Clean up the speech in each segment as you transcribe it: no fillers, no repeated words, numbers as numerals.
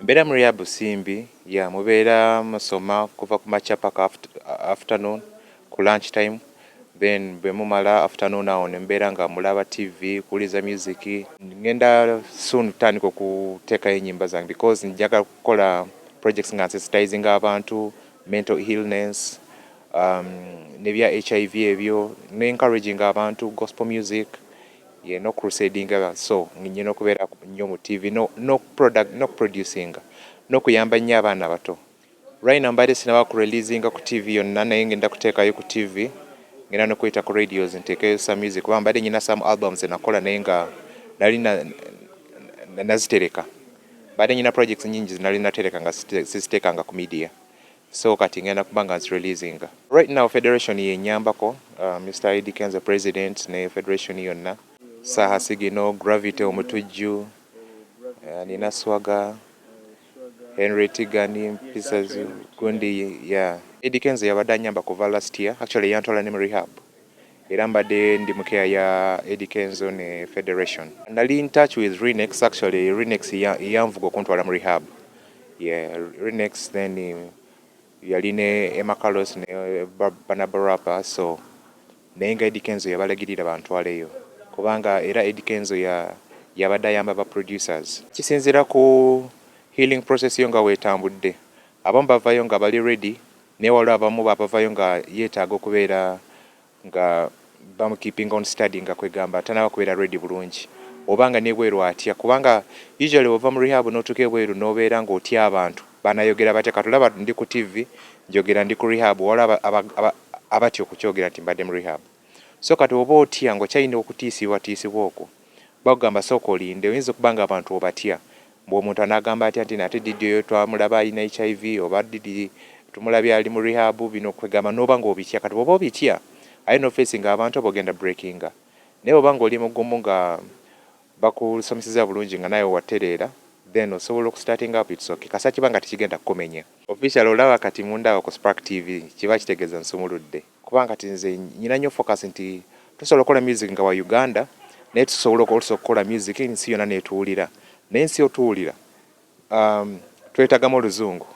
Mbeera mu rehab simbi ya mubeera musoma kuva ku makya paka afternoon ku lunch time. Then bwe mumala afternoon, awo ne mbeera nga mulaba TV, kuwuliza music. Ngenda soon kutandika okuteekayo ennyimba zange because njagala kukola projects nga nsensitizing abantu mental illness nebya HIV ebyo, ne encouraging abantu gospel music ye no crusading. So nyina okubeera nnyo mu TV no product, no producing, n'okuyamba nnyo abaana abato. Right now mbadde sinaba ku releasinga ku TV yonna, naye ngenda kuteekayo ku TV, ngenda n'okuyita ku radios nteekeyo some music, kuba mbadde nyina some albums nakola naye nga nali nazitereka. Mbadde nyina projects nyingi zinali natereka nga siziteekanga ku media, so kati ngenda kuba nga nzireleasinga. Right now federation yenyambako, Mr Eddie Kenzo president ne federation yonna, Saha Sigino, Gravity Omutujju, nina Swaga, Henry Tigani, Pieces gundi. Yeah, Eddie Kenzo yabadde anyamba kuva last year. Actually yantwala ne mu rehab, era mbadde ndi mu care ya Eddie Kenzo ne federation. Nali in touch with Renex. Actually Renex yanvuga okuntwala mu rehab. Yeah, Renex, then yali ne Emma Carlos ne Barnaba Rapper. So naye nga Eddie Kenzo yabalagirira bantwaleyo, kubanga era Eddie Kenzo yabadde ayamba ba producers. Kisinziira ku healing process yo nga weetambudde. Abamu bavayo nga bali ready, naye waliwo abamu babavayo nga yeetaaga okubeera nga bamukeeping on study, nga kwegamba tanaba kubeera ready bulungi, oba nga nebweru atya, kubanga usually ova mu rehab n'otuuka ebweru n'obeera ng'otya abantu banayogera batya. Katulaba ndi ku TV njogera ndi ku rehab, waliwo abatya okukyogera nti mbadde mu rehab. So kati oba otya ng'okyalina okutiisibwatiisibwa okwo, bakugamba sooka olinde. Oyinza okuba nga abantu obatya mbw'omuntu anaagamba atya nti nate Didi oyo twamulaba alina HIV, oba Didi tumulabye ali mu rehab. Bino kwegamba n'oba ng'obitya. Kati bw'oba obitya aye n'ofacinga abantu oba ogenda breakinga, naye oba ng'oli mugumu nga bakusomeseza bulungi nga naye watereera, then osobola okustarting up. It's okay kasa kiba nga tekigenda kukumenya. Official olaba kati mundaba ku Spark TV, kiba kitegeeza nsumuludde, kubanga kati nze nyina nnyo focus nti tusobola okukola music nga wa Uganda, naye tusobola also okukola music ensi yonna netuwulira. Naye ensi otuwulira, twetagamu oluzungu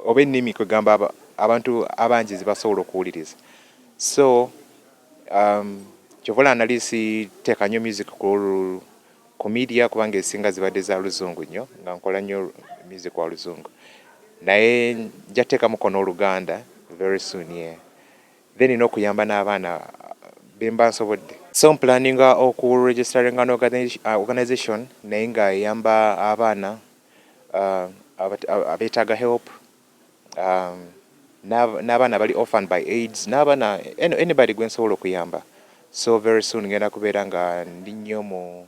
oba ennimi kwegamba abantu abangi zibasobola okuwuliriza. So kyova olaba nali siteeka nnyo music ku media, kubanga esinga zibadde za luzungu nnyo, nga nkola nnyo music wa luzungu, naye nja teekamuko n'oluganda very soon. Yeah, then n'okuyamba n'abaana bemba nsobodde. So mplaninga okuregisteringa an organization naye nga eyamba abaana abeetaaga help, n'abaana bali orphaned by AIDS, n'abaana anybody gwe nsobola okuyamba. So very soon ngenda kubeera nga ndi nnyo mu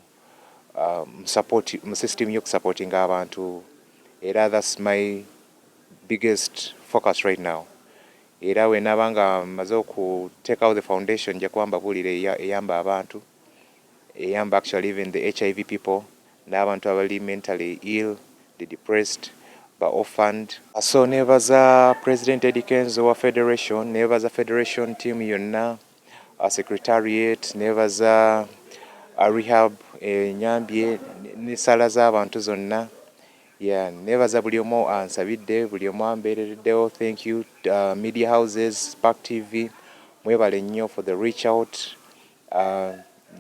support, mu system y'okusupportinga abantu, era that's my biggest focus right now. Era wenaaba nga mmaze okuteekawo the foundation, nja kuba mbabuulira eyamba abantu, eyamba actually even the HIV people n'abantu abali mentally ill, the depressed, ba orphaned. So nebaza President Eddie Kenzo wa federation, nebaza federation team yonna, secretariat, nebaza rehab enyambye n'essaala z'abantu zonna. Yeah, nebaza buli omu ansabidde, buli omu ambeerereddewo. Thank you, media houses, Spark TV, mwebale nnyo for the reach out.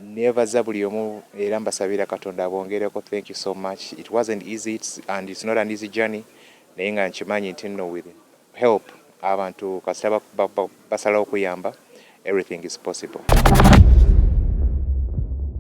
Nebaza buli omu era mbasabira Katonda abongereko. Thank you so much. It wasn't easy, and it's not an easy journey, naye nga nkimanyi nti nno with help, abantu kasita basalawo okuyamba, everything is possible.